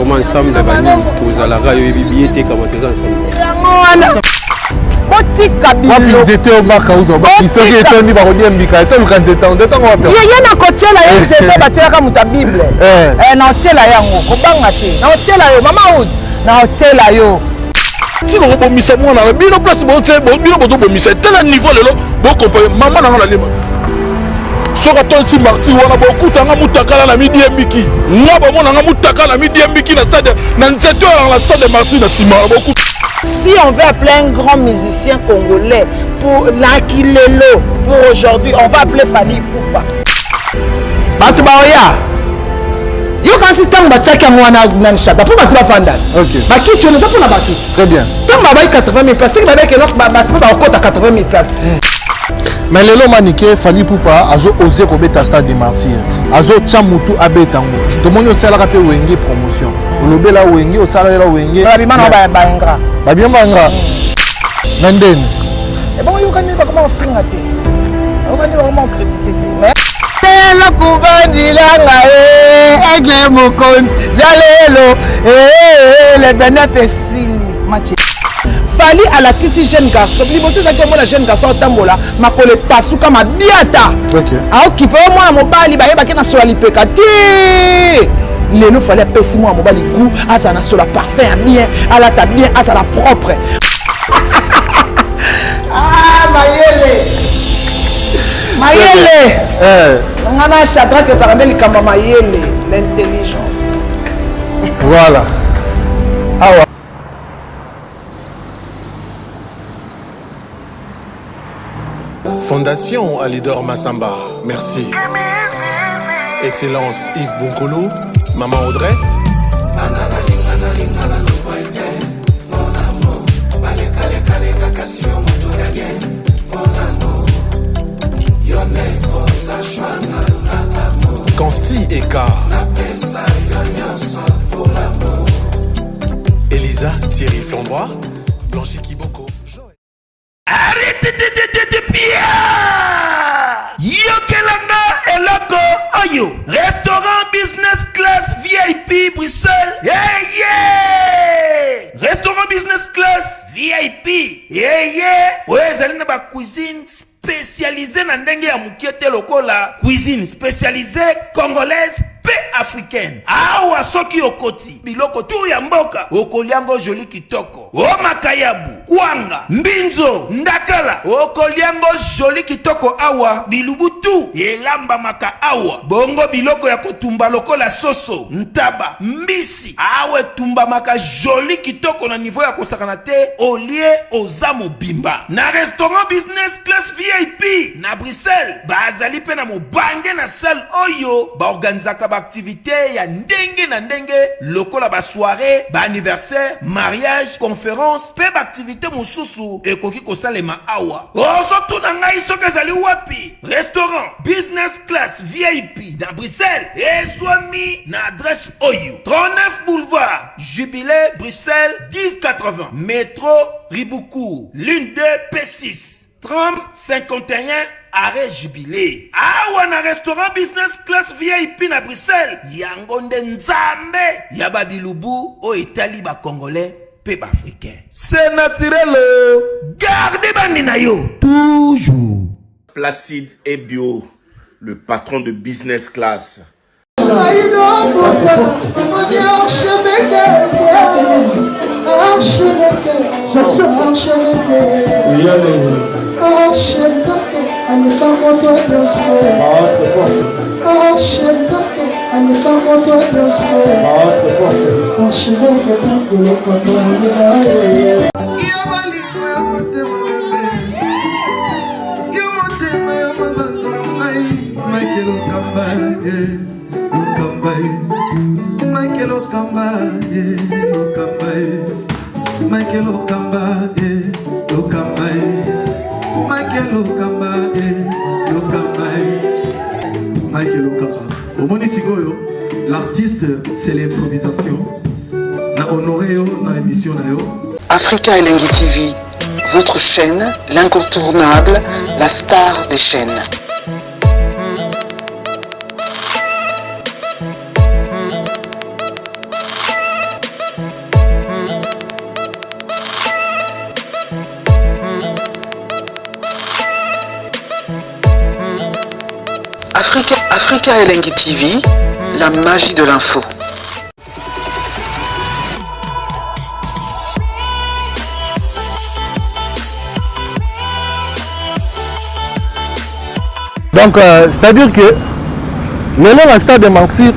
vraiment ensemble banini tozalaka yo yebi biye tekama toza ensemble yango wana botika wapi nzete oyo maka ozwa baki soki etondi bakolia mbika etoluka nzete yango nzete yango wapi ye nakotiela ye nzete batielaka moto ya bible eh. Eh, naotiela yango kobanga te naotiela yo mama use naotiela yo tika kobomisa mwana na bino place bino bozobomisa tala niveau lelo bokompaye mama na nga nalema soki atondisi martir wana bokuta nga mutakala na midiembiki nga bomona nga mutakala na midiembiki na stade na nzete oyo na stade de martir na nsima bokuta Si on veut appeler un grand musicien congolais pour Nakilelo, pour aujourd'hui, on va appeler Fally Ipupa. Bato baoya yokanisi ntango batiaki yango wana nani shata mpo bato bafanda bakiti wana eza mpo na bato très bien ntango babai 80 000 place soki babeki eloko bato mpe bakokota 80 000 place mais lelo manike Fally Ipupa azo ose kobeta stade de martyr azotya mutu abeta yango tomoni osalaka mpe wenge promotion olobela wenge osalela wenge babima na baingra babima baingra na ndeni ebongo yoka nde bakoma kofinga te yoka nde bakoma kokritike te mais lelo kubandilanga eh, aigle mokonzi jalelo eh, le 29 esili match Fally alakisi jeune garçon liboso ezalaki omona jeune garçon atambola makolo epasuka mabiata aokipe oyo mwana mobali bayebaki na sola lipeka te lelo Fally apesi mwana mobali goût azala na sola parfum ya bien alata bien azala propre ah, mayele mayele eh. nga na Shadrack ezalaka nde likambo ya mayele l'intelligence voilà awa Fondation Alidor Massamba, merci. Excellence Yves Bunkulu, Maman Audrey. Consti Eka. Elisa Thierry Flandrois, Blanchi Kiboko. Yokela nga eloko oyo restaurant business class vip bruxelles yeah, yeah! Restaurant business class vip yeye oyo ezali na bacuisine spécialisée na ndenge ya mokie te lokola cuisine spécialisée congolaise mpe africaine. Awa soki okoti biloko tu ya mboka okoliango joli kitoko, o makayabu, kwanga, mbinzo, ndakala, okoliango joli kitoko. Awa bilubu tu elambamaka awa, bongo biloko ya kotumba lokola soso, ntaba, mbisi awa etumbamaka joli kitoko na niveau ya kosakana te. Olie oza mobimba na restaurant business class vip na Bruxelles. Bazali mpe na mobange na salle oyo baorganizaka baaktivité ya ndenge na ndenge lokola basoirée, baanniversaire, mariage, conférence mpe baaktivité mosusu ekoki kosalema awa. Ozotuna ngai soki ezali wapi? Restaurant business class vip na Bruxelles ezwami na adresse oyo: 39 boulevard Jubilé, Bruxelles 1080, métro Ribaucourt, ligne 2 P6, tram 51, arrêt Jubilé. Awa na restaurant business class vip na Bruxelles, yango nde nzambe ya babilubu oyo etali bacongolais mpe baafricain. C'est naturel, garde bandi na yo toujours. Placide Ebio, le patron de business class. Omoni sikoyo, l'artiste, c'est l'improvisation. Na honoré yo na émission na yo. Africa Elengi TV, votre chaîne, l'incontournable, la star des chaînes. Africa, Africa Elengi TV, la magie de l'info. Donc, euh, c'est-à-dire que lelo na stade de martyr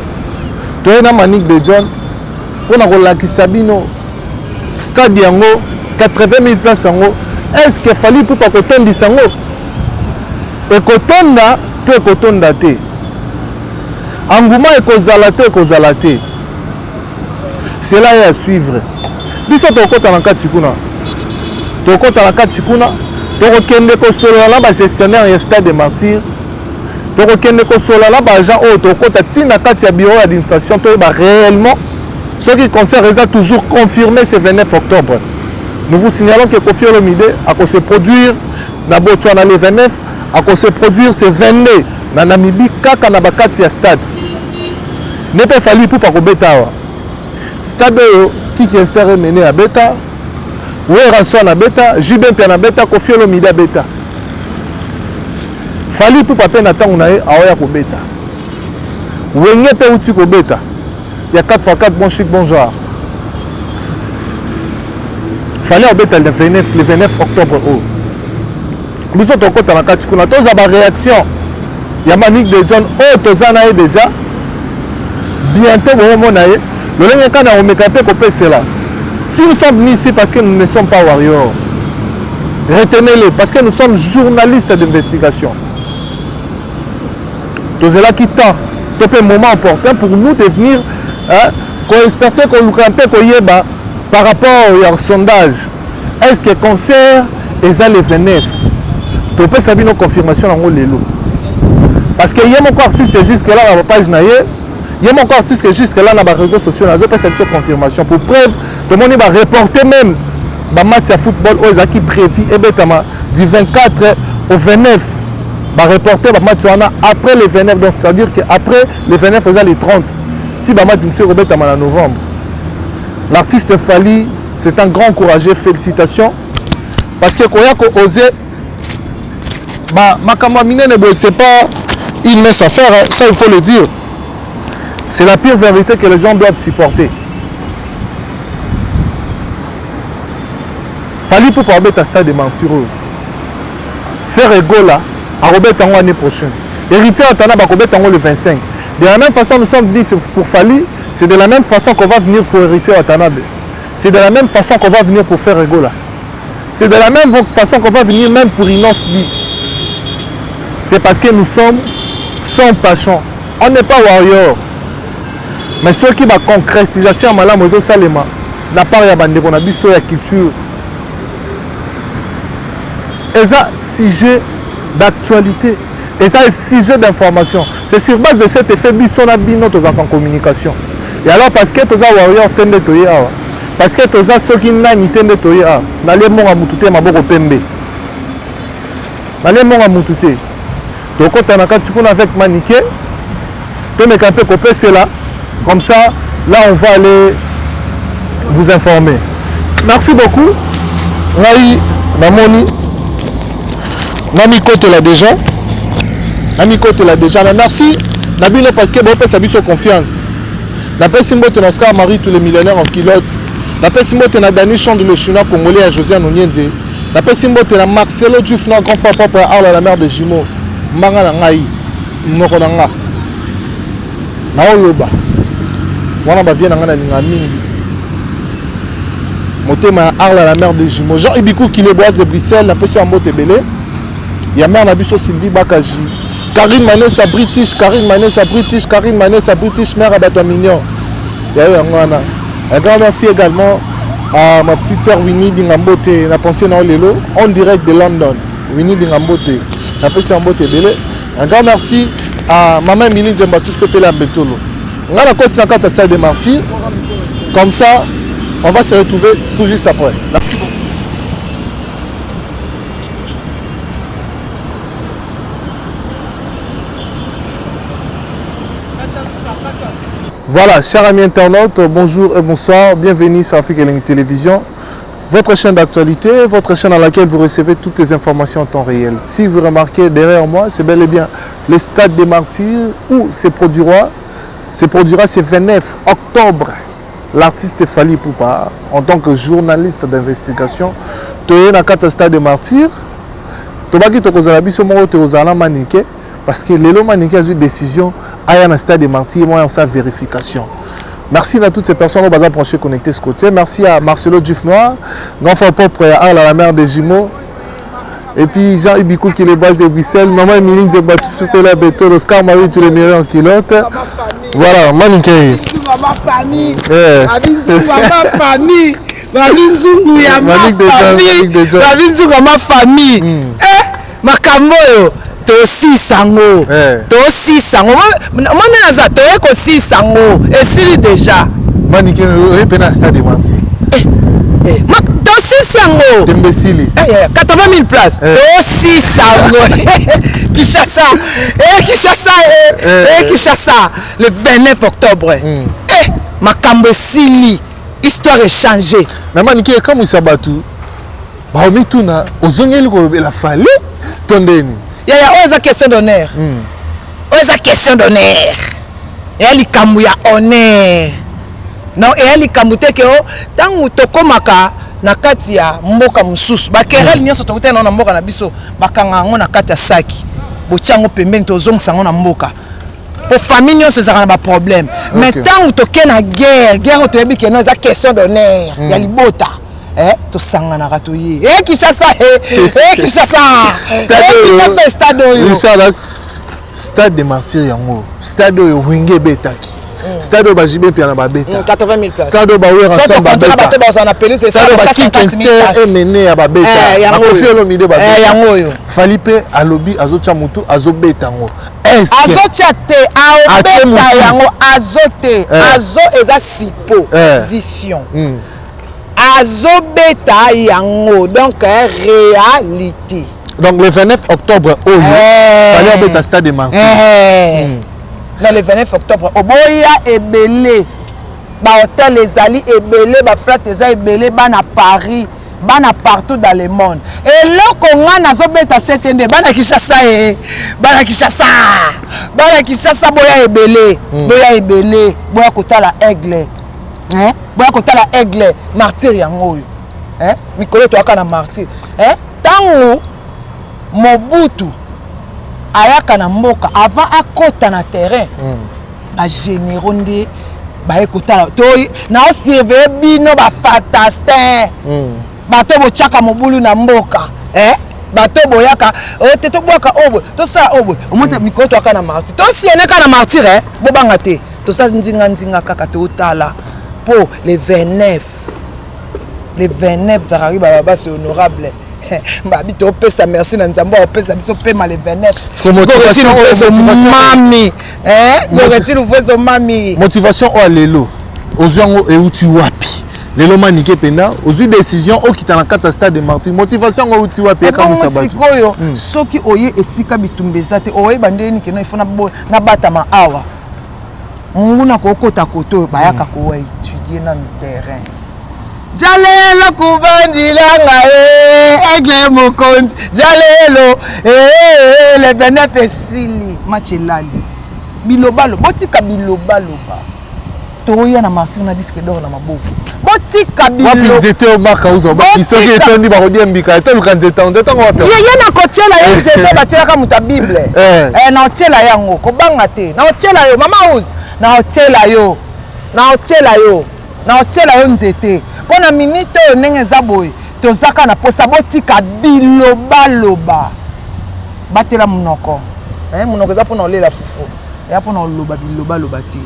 toye na Manick de John mpo na kolakisa bino stade yango 80 000 place yango est ce que Fally Ipupa akotondisa yango ekotonda to ekotonda te engouement ekozala to ekozala te cela est à suivre biso tokokota na kati kuna tokokota na kati kuna tokokende kosolola na bagestionnaire ya stade de martyr tokokende kosolola na baagent oyo tokokota ti na kati ya bureau ya administration toyeba réellement soki concert eza toujours confirmé ce 29 octobre nous vous signalons que Koffi Olomide akose produire na Botswana le 29 akose produire ce 22 na Namibie kaka na bakati ya stade ne mpe Fally Ipupa akobeta awa stade oyo Kiki Ester Emene abeta Werrason abeta JB Mpiana abeta Koffi Olomide abeta Fally Ipupa mpe na ntango na ye aoya kobeta Wenge mpe euti kobeta ya 4x4 bon chic bon genre Fally abeta le 29 le 29 octobre oyo biso tokota na kati kuna tozwa ba réaction ya Manick de John oyo toza na ye déjà bientôt bokomona ye lolenge kaka na komeka mpe kopesela si nous sommes venus ici parce que nous ne sommes pas warriors retenez-le parce que nous sommes journalistes d'investigation tozelaki temps to mpe moment opportun pour nous de venir hein, koexperte koluka mpe koyeba par rapport ya sondage est ce que concert eza le 29 topesa bino confirmation yango lelo parce que ye moko artiste jusque là na bapage na ye ye moko artiste jusque là na baréseaux sociaux nazopesa biso confirmation pour preuve tomoni bareporte même bamatch ya football oyo ezalaki prévu ebetama du 24 au 29 bareporte bamatch wana après le 29 donc c'est à dire que après le 29 eza le 30 ti bamatch mosusu ekobetama na novembre l'artiste Fally c'est un grand courageux félicitations parce que koya ko oser ba makambo ya minene boye c'est pas une mince affaire hein, ça il faut le dire c'est la pire vérité que les gens doivent supporter Fally Ipupa abeta stade de martyr oyo Ferre Gola akobeta yango année prochaine Héritier Watanabe akobeta yango le 25 de la même façon nous sommes venus pour Fally c'est de la même façon qu'on va venir pour Héritier Watanabe c'est de la même façon qu'on va venir pour Ferre Gola c'est de la même façon qu'on va venir même pour Innoss'B c'est parce que nous sommes sans passion on n'est pas warrior mais soki ba concrétisation ya malamu ezosalema na part ya bandeko na biso ya culture eza sujet d'actualité eza sujet d'information c'est sur base de cet effet biso na bino tozalaka en communication et alors parce que toza warrior te nde toye awa parce que toza soki nani te nde toye awa nalie mbongo mutu te maboko pembe nalie mbongo mutu te tokota na kati kuna avec manike tomeka mpe kopesela comme ça là on va aller vous informer merci beaucoup ngai namoni namikotela déjà namikotela déjà mais merci na bino parce que bopesa biso confiance napesi mbote na Oscar Marie tous les millionnaires en culotte napesi mbote na Dani Chande le chinois congolais ya Josiane Onienze napesi mbote na Marcelo Diouf na grand frère propre ya Arla la mère de jumeaux mbanga na ngai monoko na nga naoloba wana bavie na ngai nalinga mingi motema ya Arla la mère de jumeaux Jean Ibiku Kileboise de Bruxelles napesi ya mbote ebele ya mère na biso Sylvie Bakaji Karine Manessa British Karine Manessa British Karine Manessa British mère ya bato ya mignon ya yo yango wana un grand merci également à ma petite sœur Winnie Dingambote na pensée na lelo en direct de London Winnie Dingambote napesi ya mbote ebele un grand merci à maman Emilie Nzemba tous pepele ya Betolo nga na koti na kati ya salle des martyrs comme ça on va se retrouver tout juste après merci beaucoup. Voilà, chers amis internautes, bonjour et bonsoir. Bienvenue sur Afrique Elengi Télévision. Votre chaîne d'actualité, votre chaîne à laquelle vous recevez toutes les informations en temps réel. Si vous remarquez derrière moi, c'est bel et bien le stade des martyrs où se produira, se produira ce 29 octobre l'artiste Fally Ipupa en tant que journaliste d'investigation. Toye na kati stade des martyrs, tobaki tokozala biso moko tokozala na Manike parce que lelo Manike azwi décision aya na stade des martyrs moi sa vérification. Merci à toutes ces personnes qui ont branché connecté ce côté. Merci à Marcelo Dufnoir, grand frère propre à Arles, à la mère des jumeaux. Et puis Jean Ibikou qui est base de Bruxelles, Maman Emiline Zebati Beto, Oscar Marie, tu les mérites en culotte. Voilà, Manike. Maman famille. Maman famille. Babi Nzungu ya ma famille. Babi Nzungu ya ma famille. Eh, makambo oyo tosisa yango tosisa yango mona aza toye kosisa yango esili deja Manike oye mpe na stade martyr tosisa yango tembe esili 80 000 place tosisa yango Kinshasa eh Kinshasa eh Kinshasa le 29 octobre eh makambo esili histoire echangé. Mais Manike ekamwisa bato baomituna ozongeli kolobela Fally to ndeni? Yaya, oyo eza question d'honneur, oyo eza question d'honneur, eya likambo ya honneur. Non, eya likambo te ke o ntango tokomaka na kati ya mboka mosusu, baquerelles nyonso tokutana nango na mboka na biso, bakanga yango na kati ya saki, botia yango pembeni, tozongisa yango na mboka po famille nyonso ezalaka na baproblème. Mais ntango toke na guerre, guerre oyo toyebi ke no eza question d'honneur ya libota, tosanganaka toye. E Kinshasa, e Kinshasa, e Kinshasa, stade oyo. Stade de martyr yango, stade oyo Wenge ebetaki, stade oyo baJB Mpiana babeta, stade oyo baWerrason babeta, stade oyo baTikenster emene ya babeta, baKoffi Olomide babeta. Yango oyo. Fally mpe alobi azotya motu, azobeta yango. Azotya te, aobeta yango. Azo te, azo eza supposition. Azobeta yango, donc réalité. Donc le 29 octobre oyo, Fally abeta stade de martyr. Dans le 29 octobre, oboya ebele, bahotel ezali ebele, baflat eza ebele, bana Paris, bana partout dans le monde. Eloko nga nazobeta sete nde bana Kinshasa, e bana Kinshasa, bana Kinshasa, boya ebele, boya ebele, boya kotala Aigle, boya kotala Aigle martyr yango oyo. Mikolo toyaka na martyr, ntango Mobutu ayaka na mboka, avant akota na terrain, bagénéraux nde baye kotala. Naosurveille bino bafantastin, bato botyaka mobulu na mboka, bato boyaka te tobwaka oyo boye, tosala oyo boye. Omoni mikolo toyaka na martyr, tosieneka na martyr, bobanga te, tosala nzinga nzinga kaka, totala mpo le 29, le 29 Zakari Bababa, c'est honorable babi, topesa merci na Nzambe akopesa biso pema le 29. Mami Goretti Luvuezo, mami. Motivation oyo lelo ozwi yango euti wapi? Lelo Manike mpenza ozwi décision okita na kati ya stade de martyr, motivation yango euti wapi? Ekamwisa bato. Sikoyo soki oye esika bitumba eza te, oyeba ndeni keno ifo nabatama awa, monguna kokota kote oyo bayaka kowa étudie nanu terrain. Jalelo kubandilanga e Aigle mokonzi jalelo e le 29 esili, match elali. Bilobalo, botika bilobaloba, toya na martyr na disque d'or na maboko, botika. Wapi nzete oyo maka uzwa baki soki etondi bakodia mbika? Etoluka nzete yango, nzete yango wapi? Ye na kotiela ye nzete, batielaka moto ya Bible na otiela yango, kobanga te, na otiela yo mama Use, na otiela yo, na otiela yo, na otiela yo nzete mpo na minute oyo ndenge eza boye, tozaka na posa. Botika bilobaloba, batela monoko. Monoko eza mpona olela fufu, eya mpona oloba bilobaloba te.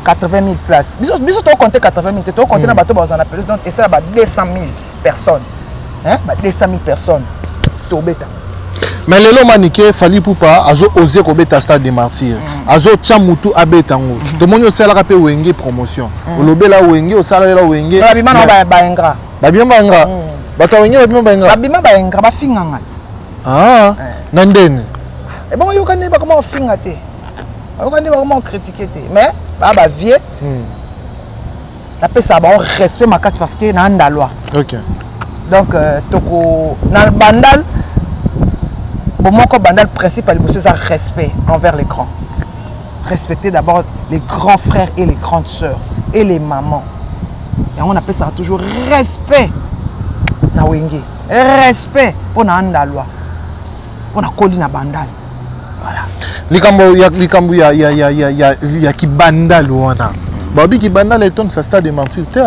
80 000 places, biso biso tocompte 80 000 te, tocompte na bato bazala na pelouse, donc esala ba 200 000 personnes, ba 200 000 personnes tobeta. Mais lelo Manike, Fally Ipupa azo ose kobeta stade de martyr, azotya mutu abeta yango. Tomoni osalaka mpe Wenge promotion, olobela Wenge, osalela Wenge. Babima na baingra. Babima baingra, bato ya Wenge babima baingra. Babima baingra, bafinganga ti. Na ndeni? Ebongo yoka nde bakoma kofinga te, bayoka nde bakoma kocritiquer te, mais baa bavie. Napesaka bango respect makasi parce que na ndalwa. Ok. Donc euh, toko na bandal bomoko bandal principe ya liboso eza respect envers les grands. Respecter d'abord les grands frères et les grandes sœurs et les mamans. Yango napesaka toujours respect na wenge. Respect mpo na andalwa. Mpo nakoli na bandal. Voilà. Likambo ya likambo ya ya ya ya ya, ya kibandal wana. Babi kibandal etondisa stade de martyr te.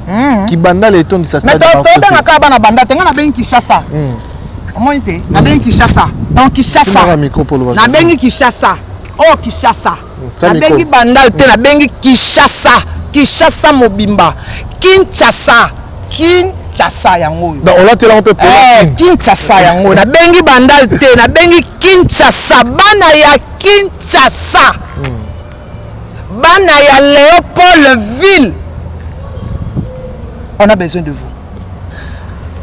Mm. Kibandal etondisa stade de martyr. Mais tobengaka bana bandal te nga nabengi Kinshasa. Mm. Omoni te nabengi Kinshasa. Donc Kinshasa. Nabengi Kinshasa. Oh Kinshasa. Nabengi bandal te nabengi Kinshasa. Kinshasa mobimba. Kinshasa. Kinshasa yango oyo. Donc olatela yango mpe eh, Kinshasa yango nabengi bandal te nabengi Kinshasa bana ya Kinshasa. Mm. Bana ya Léopoldville. On a besoin de vous.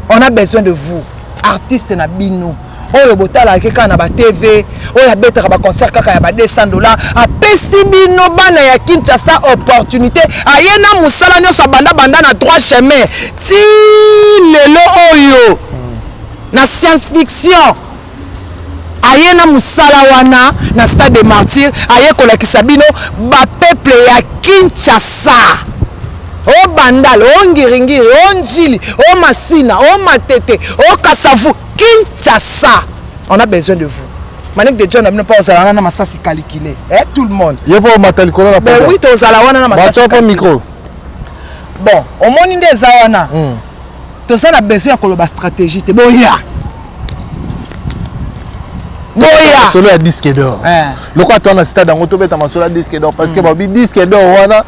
On a besoin de vous. Artiste na bino. oyo botalaka kaka na ba TV oyo abetaka ba concert kaka ya ba 200 dollars apesi bino bana ya Kinshasa opportunité aye na mosala nyonso abanda banda na droit chemin ti lelo oyo na science fiction aye na mosala wana na stade de martyr aye kolakisa bino bapeuple ya Kinshasa o Bandal o Ngiringiri o Njili o Masina o Matete o Kasavu Kinshasa on a besoin de vous Manick de John na bino mpo ozala wana na masasi calculé eh, tout le monde ye mpo omata likolo na ben oui tozala wana na masasi mpo micro bon omoni nde eza wana mm. toza na besoin ya koloba stratégie te boya boya masolo ya disque d'or eh. lokola toa na stade yango tobeta masolo ya disque d'or parce que mm. babi disque d'or wana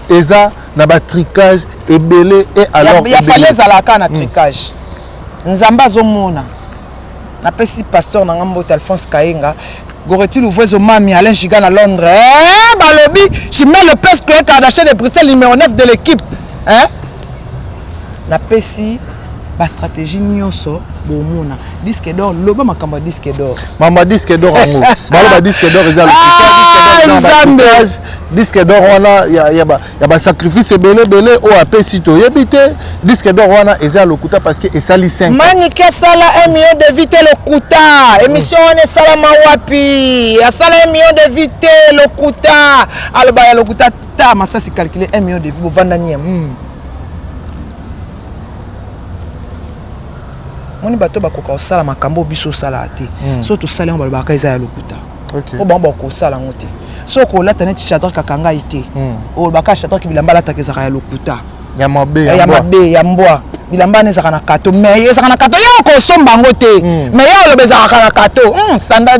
eza na batricage ebele e alors ya fali ezalaka na tricage mm. nzambe azomona napesi pasteur na nga mbote alphonse kayenga Goretti Louvuezo Mami Alain Giga na Londres eh, balobi Chimène Lopez Chloé Kardashian de Bruxelles numéro 9 de l'équipe hein? Napesi ba stratégie nyonso bomona disque d'or loba makambo ya disque d'or makambo ya disque d'or yango baloba disque d'or eza nzambe disque d'or wana ya, ya, ba, ya basacrifice ebele ebele oyo apesi toyebi te disque d'or wana eza ya lokuta parce que esali 5 manike asala 1 million de vie te lokuta émission wana esalama wapi asala 1 million de vie te lokuta aloba ya lokuta ta masasi calcule 1 million de vie bovanda nie mm. moni bato bakoka kosala makambo oyo biso osalaka te mm. so tosali yango balobaka eza ya lokuta po bango bakosala yango te so okolata neti shadrak akanga ye te mm. olobaka shadrak bilamba alataka ezalaka ya lokuta ya mabe ya mabe ya mbwa bilamba wana ezalaka na kato mais ezalaka na kato ye okosomba yango te mm. mais ye oloba ezalaka na kato sanda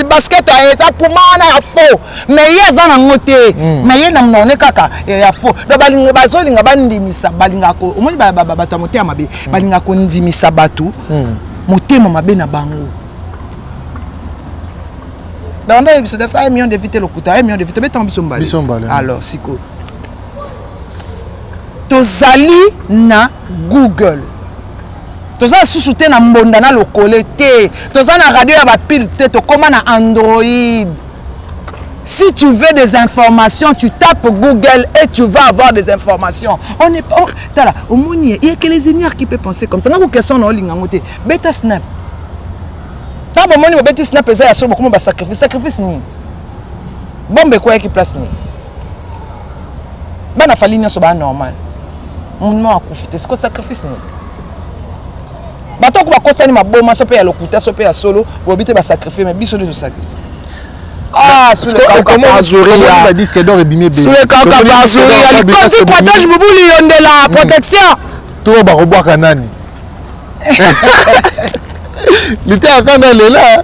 basket eza puma wana ya faux mais ye aza nango te mm. mais ye na monoko ne kaka ya faux donc balinga bazolinga bandimisa balingaka omoni bato ya motema mabe mm. balingaka kondimisa bato mm. motema mabe na bango donc nde biso tasa 1 million de vie te lokuta 1 million de vie tobetango biso mbale alors sikoyo tozali na google toza lisusu te na mbonda na lokole te toza na radio ya bapile te tokóma na android Si tu veux des informations, tu tapes Google et tu vas avoir des informations. On est pas. Tala, au il y a que les ignares qui peuvent penser comme ça. Nga question na olinga ngote. Beta snap. Tango bomoni bobeti snap eza ya solo bokoma ba sacrifice. Sacrifice nini? Bombe ekweyaki place nini? Bana fali nyonso ba normal. Monument akufi te. Siko sacrifice nini? Bato ko bakosani maboma so pe ya lokuta so pe ya solo, bobi te ba sacrifice mais biso nde to sacrifice. Ah, sous le kaka pazuria. Disque d'or ebimi ebele. Sous le kaka pazuria. Likonzi protège bubuli yondela hmm. protection. To bakobwaka nani? Liteya kanda lela.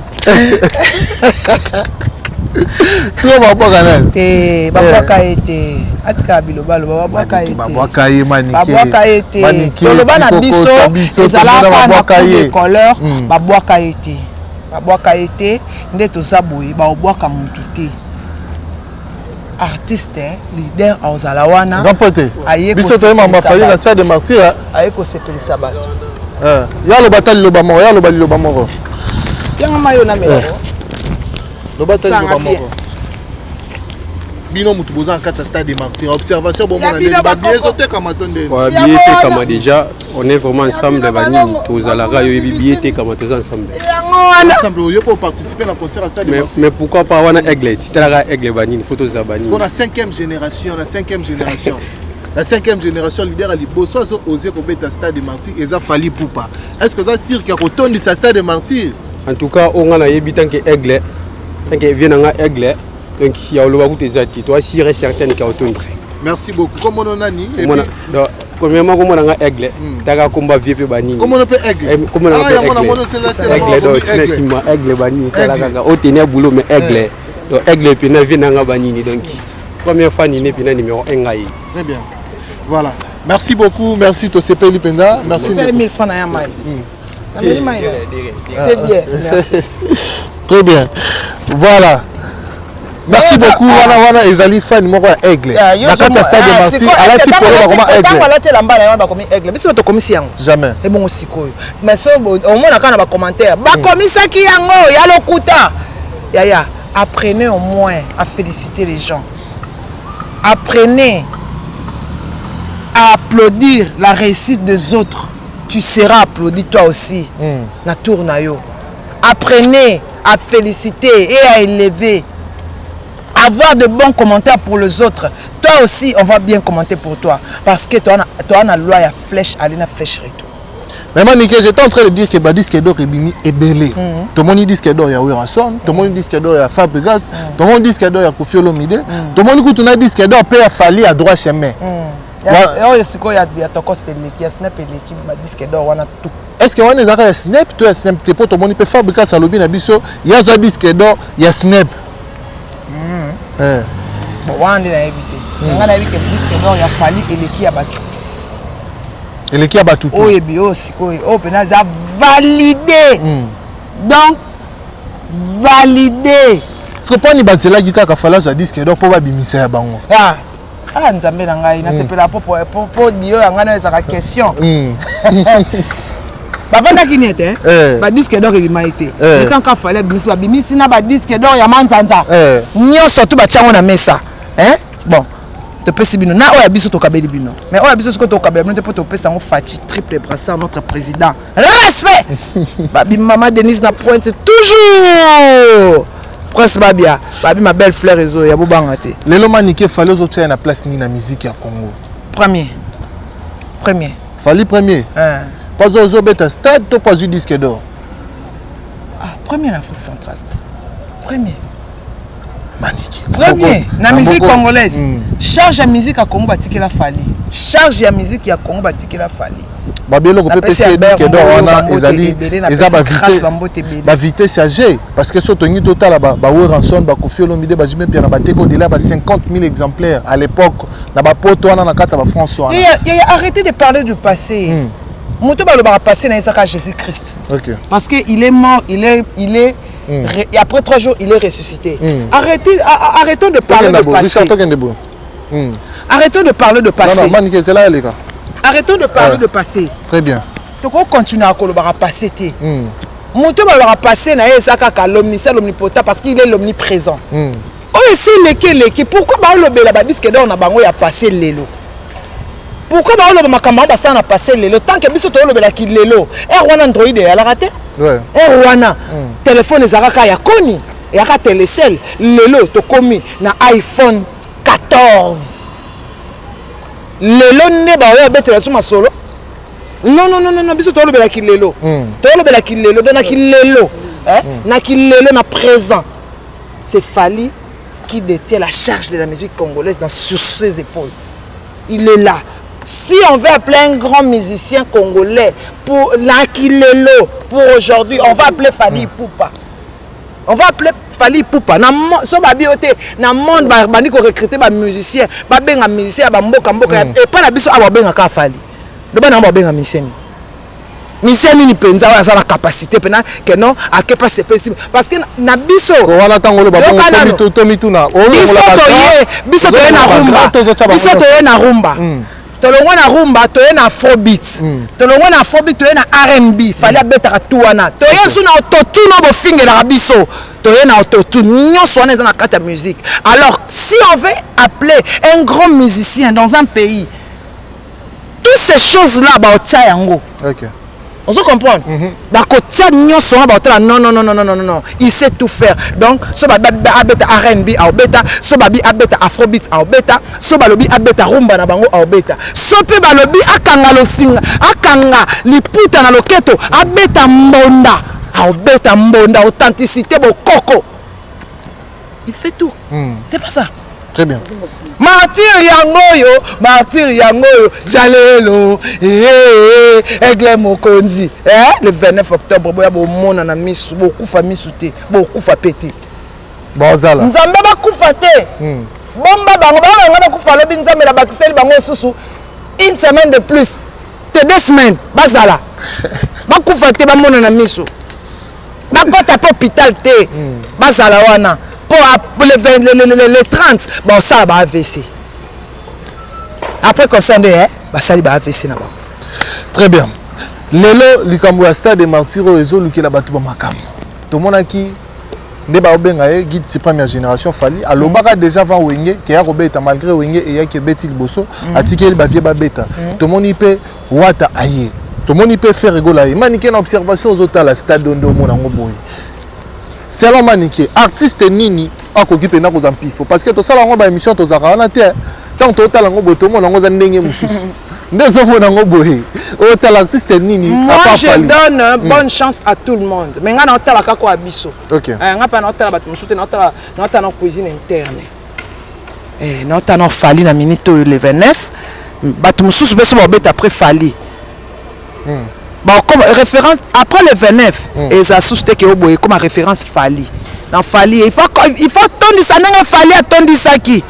To babwaka nani? Te, babwaka ye te. Atika bilobaloba babwaka ye te. Babwaka ye manike. Babwaka ye te. Toloba na biso ezalaka na coup de couleur hmm. babwaka ye te. Babwaka ye te nde toza boye baobwaka mutu te artiste leader aozala wana biso toyema mafali na stade de martyr aye kosepelisa bato eh, ya aloba ata liloba moko ya aloba liloba moko yanga mayo na melo eh. loba ata liloba moko. Bino mutu boza na kati ya stade des Martyrs. Observation bomona bino ndenge ba billets bakoko. ezotekama to ndenge. Ouais, billet etekama déjà, on est vraiment ensemble banini, tozalaka yo yebi billet etekama toza ensemble. Yango wana. Ensemble oyo po participer na concert ya stade des Mais, Martyrs. mais pourquoi pas wana aigle, titalaka aigle banini, faut tozala banini. Parce qu'on a cinquième génération, la cinquième génération. La cinquième génération leader ya liboso azo oser kobeta stade des Martyrs eza Fally Ipupa. Est-ce que oza sûr qu'il akotondisa stade des Martyrs? En tout cas, oyo nga nayebi tant que aigle, tant que vie na nga aigle, donc ya oloba kutu eza te, toa sûr et certaine ke akotondisa. Merci beaucoup. Kombo nani? Et Komona, puis, donc, premièrement komona nga aigle, taka komba vie pe banini. Kombo mpe aigle. Eh, kombo na nga Ah, pe yango aigle. namoni osela- sela Aigle, moko donc, akomi tina aigle. nsima aigle banini, tala Aigle. kaka otenir boulot mais aigle. Donc aigle pena vie na nga banini, donc première fois nini pena numéro 1 ngai. Très bien. Voilà. Merci beaucoup. Merci Tosepeli Penda. Merci. Osali 1000 francs na ya mai. Nameli mai na. C'est bien. Merci. Très bien. Voilà. Merci beaucoup. Wana wana ezali fan moko ya aigle. Na kati ya stade des Martyrs, alati polo bakoma ntango aigle. alati elamba na ye wana bakomi aigle, biso tokomisi yango Jamais. Ebongo sikoyo, mais so omona kaka na bacommentaire bakomisaki yango ya lokuta. Yaya, apprenez au moins à féliciter les gens, apprenez à applaudir la réussite des autres, tu seras applaudi toi aussi na tour na yo. Apprenez à féliciter et à élever, avoir de bons commentaires pour les autres, toi aussi on va bien commenter pour toi, parce que toi toi na loi ya flèche aller na flèche retour. Mais Manike, j'étais en train de dire que ba disque d'or ebimi ebele. Tomoni disque d'or ya Werrason, tomoni disque d'or ya Fabregas, tomoni disque d'or ya Koffi Olomide, tomoni kutu na disque d'or pe ya Fally à droit chemin. Oyo sikoyo ya Tokos eleki, ya Snap eleki badisque d'or wana tout. Est-ce que wana ezalaka ya Snap to ya Snap te? Po tomoni mpe Fabregas alobi na biso ye azwa disque d'or ya Snap. Eh. Bon, wana nde nayebi te. Nga nayebi ke disque d'or ya Fally eleki ya bato. Eleki ya bato tu. Oyo ebi oyo sikoyo oyo mpena eza validé, donc validé. Parce que mponi bazelaki kaka Fally azwa disque d'or mpo babimisa ya bango? Ah, ah, nzambe na ngai, nasepela po dio ya ngai nayo ezalaka question. Bavandaki nini ete badisque d'or ebimai te? Le temps ka Fally abimisi, babimisi na badisque d'or ya manzanza nyonso tu, batiango na mesa. Hein? Bon, topesi bino na oyo ya biso, tokabeli bino, mais oyo ya biso sikoyo tokabela bino te, mpo topesa yango Faci triple brassard, notre président, respect. Babi mama Denise na pointe toujours, Prince Babia, babi ma belle fleur, ezo ya bobanga te. Lelo Manike, Fally ozotia ye na place nini na musique ya Congo? Premier, premier. Fally premier? Hein. Po ozobeta stade to po azwi disque d'or? Ah, premier na Afrique centrale, premier. Manike. Premier na musique congolaise. Charge ya musique ya Congo batikela Fally, charge ya musique ya Congo batikela Fally. Babiloko mpe Napesi pesi ye Albert disque d'or Mboyo wana bambote ezali ebele, eza napesi Grâce bambote ebele. bavitesse ya g, parce que so tolingi totala baWerrason, baKoffi Olomide, baJB Mpiana, bateka au-delà ba 50 000 exemplaires à l'époque na bapoto wana, na kati ya bafrance wana. Yaya, yaya, arrêtez de parler du passé. Moto balobaka passé na ezaka Jésus Christ. Parce que il est mort, il est, et après 3 jours, il est ressuscité. Arrêtez, arrêtons de parler de passé. Richard, tokende boye. Arrêtons de parler de passé. Non, non, Manike, ezela eleka. Arrêtons de parler de passé. Très bien. Tokocontinue kolobaka passé te. Moto balobaka passé na ye eza kaka l'omniscient, l'omnipotent, parce qu'il est l'omniprésent. Oyo esi eleki eleki. Pourquoi baolobela badisque d'or na bango ya passé lelo? Pourquoi baoloba makambo yango basala na passé lelo, tant que biso toolobelaki lelo? Ere wana Android eyalaka te. Ere wana telefone ezalaka kaka ya koni, eyaka Telecel. Lelo tokomi na iPhone 14. Lelo nde baoyo abetela so masolo. Non, non, non, non, non, biso toolobelaki lelo, toolobelaki lelo. Donc naki lelo, hein? Naki lelo, na présent, c'est Fally qui détient la charge de la musique congolaise sur ses épaules. Il est là. Si on veut appeler un grand musicien congolais pour Nakilelo, pour aujourd'hui, on va appeler Fally Ipupa. On va appeler Fally Ipupa. Na so babi ote na monde ba bandi ko recruter ba musicien, ba benga musicien ba mboka mboka et pas na biso awa benga ka Fally. Do bana ba benga musicien. Musicien nini penza oyo aza na capacité pena que non akepa sepesi, parce que na biso Wana ntango oloba Yoka bongo, nano. tomituna. Biso toye na rumba, biso toye na rumba, tolongwa na rumba, toye na afrobeat, tolongwa na afrobeat, toye na R&B. Fally abetaka tu wana. Toye su na autotune oyo bofingelaka biso. Toye na autotune, nyonso wana eza na kati ya musique. Alors si on veut appeler un grand musicien dans un pays, toutes ces choses là baotia yango. Okay. Ozo comprendre? Mm -hmm. Bakotia nyonso wana baotala non non non non non non non, il sait tout faire. Donc so babi abeta R&B aobeta, so babi abeta afrobeat aobeta, so balobi abeta rumba na bango aobeta. So pe balobi akanga losinga, akanga liputa na loketo, abeta mbonda, aobeta mbonda authenticité bokoko. Il fait tout. C'est pas ça. Très bien. Martyr yango oyo, martyr yango oyo, jalelo, eh, aigle mokonzi. Eh, le 29 octobre, boya bomona na misu, bokufa misu te, bokufa pe te. Bozala. Nzambe bakufa te. Bomba bango, bango bango bakufa lobi Nzambe na bakiseli bango susu une semaine de plus. Te 2 semaines, bazala. Bakufa te bamona na misu. Bakota pe hôpital te. Bazala wana. Po le 30, ba ba AVC. Après concert nde, eh, basali ba AVC na bango. Très bien. Lelo likambo ya stade de martyrs oyo ezolukela bato ba makambo. Tomonaki nde baobenga ye guide suprême ya génération Fally alobaka déjà avant Wenge ke ya kobeta malgré Wenge eyaki ebeti liboso atikeli ba vie babeta. Tomoni pe Wata aye. Tomoni pe Ferre Gola aye. Manike na observation ozotala stade nde omona ngo boye. Selon Manike, artiste nini akoki mpenza kozwa mpifo? Parce que tosala yango ba émission tozalaka wana te. Tant totala yango boye tomona yango eza ndenge mosusu. Nde ozomona yango boye. Otala artiste nini? Moi je donne bonne chance à tout le monde. Mais nga na otala kaka ya biso. OK. Nga pa na otala bato mosusu te, na otala na otala na cuisine interne. Na otala na Fally na minute oyo le 29. Bato mosusu pe so babeta après Fally. Bon, comme référence après le 29, et ça sous que oboye comme référence Fally. Dans Fally, il faut tondisa ndenge Fally atondisaki.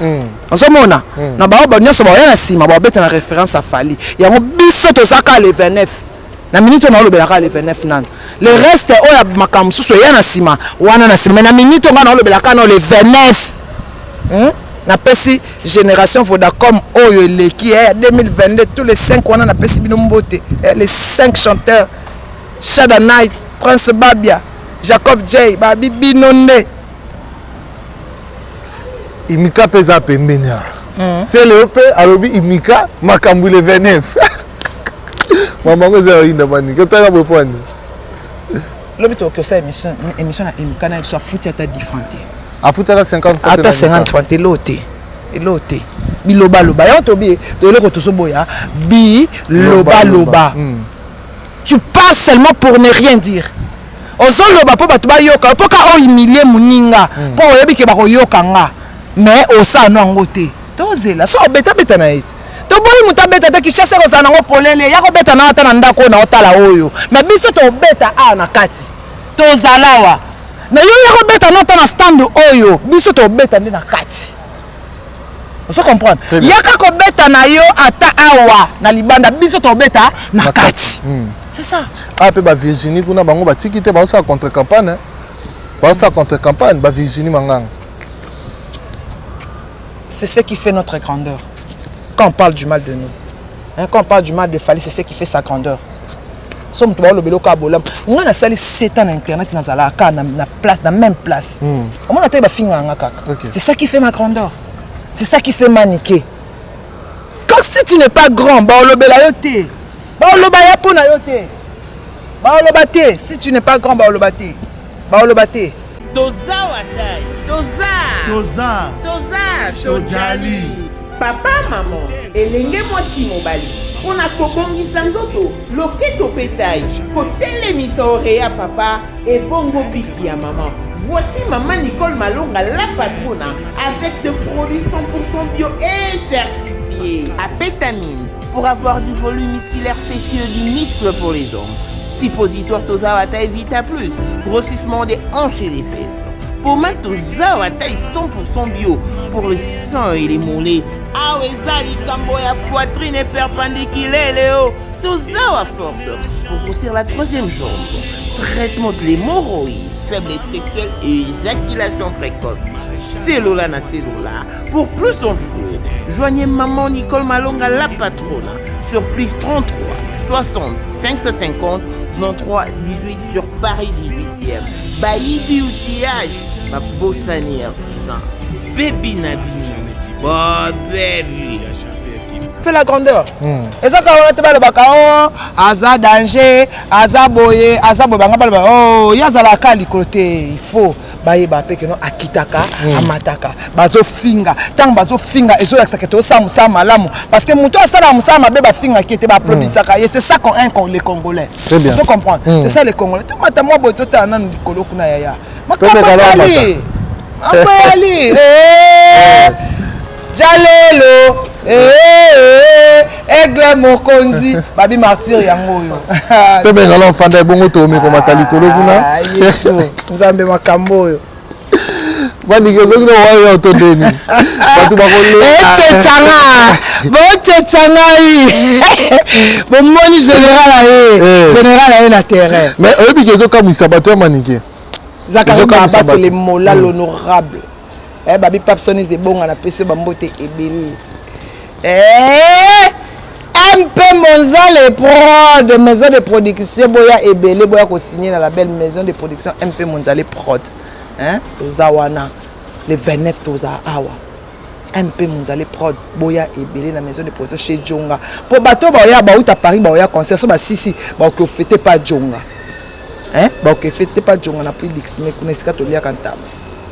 Ozomona? Na ba ba nyonso ba ya na sima ba beta na référence à Fally. Yango biso tozaka le 29. Na minute on olobelaka le 29 nanu. Le reste oya makambo susu ya na sima, wana na sima. Mais na minute on olobelaka no le 29. Napesi génération Vodacom oyo eleki, 2022 tous les 5 wana napesi bino mbote, les 5 chanteurs Shada Night, Prince Babia, Jacob J, babi bino nde. Imika pe za pembeni awa. Sele pe alobi Imika makambo le 29. Mama ngo eza inda mani. Kotala boye po ani. Lobi to kosa émission na Imika na biso afuti ata 10 francs te. Afuti ata 50 francs. Ata 50 francs te lote. Elote. Biloba loba. Yango tobi to eloko tozoboya bi loba loba. Tu parles seulement pour ne rien dire. Ozoloba po bato bayoka, po ka o humilier muninga, po oyebi ke bakoyoka nga. Mais osala no yango te. Tozela so obeta beta na ye. Toboyi moto abeta te, Kinshasa ekozala nango polele, ya kobeta na ata na ndako oyo na otala oyo. Mais biso tobeta awa na kati. Tozala awa. Na yo ya kobeta na ata na stand oyo, biso tobeta nde na kati. Ozo comprendre? Yaka kobeta na yo ata awa na libanda, biso tobeta na kati. C'est ça. Ah pe ba Virginie kuna bango batiki te, baosala contre campagne. Baosala contre campagne ba Virginie Manganga. C'est ce qui fait notre grandeur. Quand on parle du mal de nous, hein, quand on parle du mal de Fally, c'est ce qui fait sa grandeur. Somme to ba lobelo ka bolam. Nga na sali 7 ans na internet na zala ka na, na place, na même place. Omona te ba finga nga kaka. C'est ça qui fait ma grandeur. C'est ça qui fait Manike. Quand si tu n'es pas grand, ba lobela yo te. Ba loba ya pona yo te. Ba loba te, si tu n'es pas grand, ba loba te. Ba loba te. Toza watai, toza. Toza. Toza, Tojali. Papa, maman, elenge mwasi mobali, pona kobongisa nzoto, loketo pe taille, kotelemisa oreya papa, ebongo biki ya maman. Voici maman Nicole Malonga, la patrona, avec des produits 100% bio et certifiés. Apétamine, pour avoir du volume musculaire fessier, du muscle pour les hommes. Suppositoire Toza Wata Vita Plus, grossissement des hanches et des fesses. Pommade Toza Wata 100% bio pour le sein et les mollets. Ah ouais, Zali Kamboya, poitrine et perpendiculaire, Léo. Toza wa force pour grossir la troisième jambe. Traitement de l'hémorroïde, faiblesse sexuelle et éjaculation précoce. C'est Lola na c'est Lola. Pour plus d'infos, joignez maman Nicole Malonga, la patronne, sur plus 33 60 550 23 18 sur Paris 18e. Bailly du outillage. Babosani ya vivant. Baby na bino. Babebi. Fait la grandeur. Eza kaka wana te balobaka o aza danger, aza boye, aza boye, bango balobaka o ye azalaka likolo te. Il faut bayeba mpe keno akitaka, amataka. Bazofinga, ntango bazofinga ezolakisa ke tozosala mosala malamu, parce que moto asalaka mosala mabe bafingaki ete baapplaudisaka ye. C'est ça qu'on un les Congolais. Ozo comprendre? C'est ça les Congolais. Tomata mwa boye, totala nanu likolo kuna, yaya. Makambo ezali, mambo eyali jalelo, aigle mokonzi babi martyr yango oyo. Tobengala mfanda ebongo, tomekomata likolo kuna. Yesu Nzambe, makambo oyo. Bandiki ozoki na wayo to ndeni bato bakolececanga, boceca ngai, bomoni général aye, général aye na terrain. Mais oyebi ke ezokamwisa bato ya Manike. Zakari Mabas, le mola, l'honorable babi Papson Ezebonga, napesi bambote ebele. MP Monzale Prod, maison de production, boya ebele, boya kosigner na label maison de production MP Monzale Prod. Hein? Toza wana le 29, toza awa MP Monzale Prod, boya ebele na maison de production chez Jonga. Po bato baoya bauta Paris, baoya concert so basisi, baoki ofete pa Jonga. Hein? Baoki ofete pa Jonga na Puy Dixime kuna esika toliaka ntaba.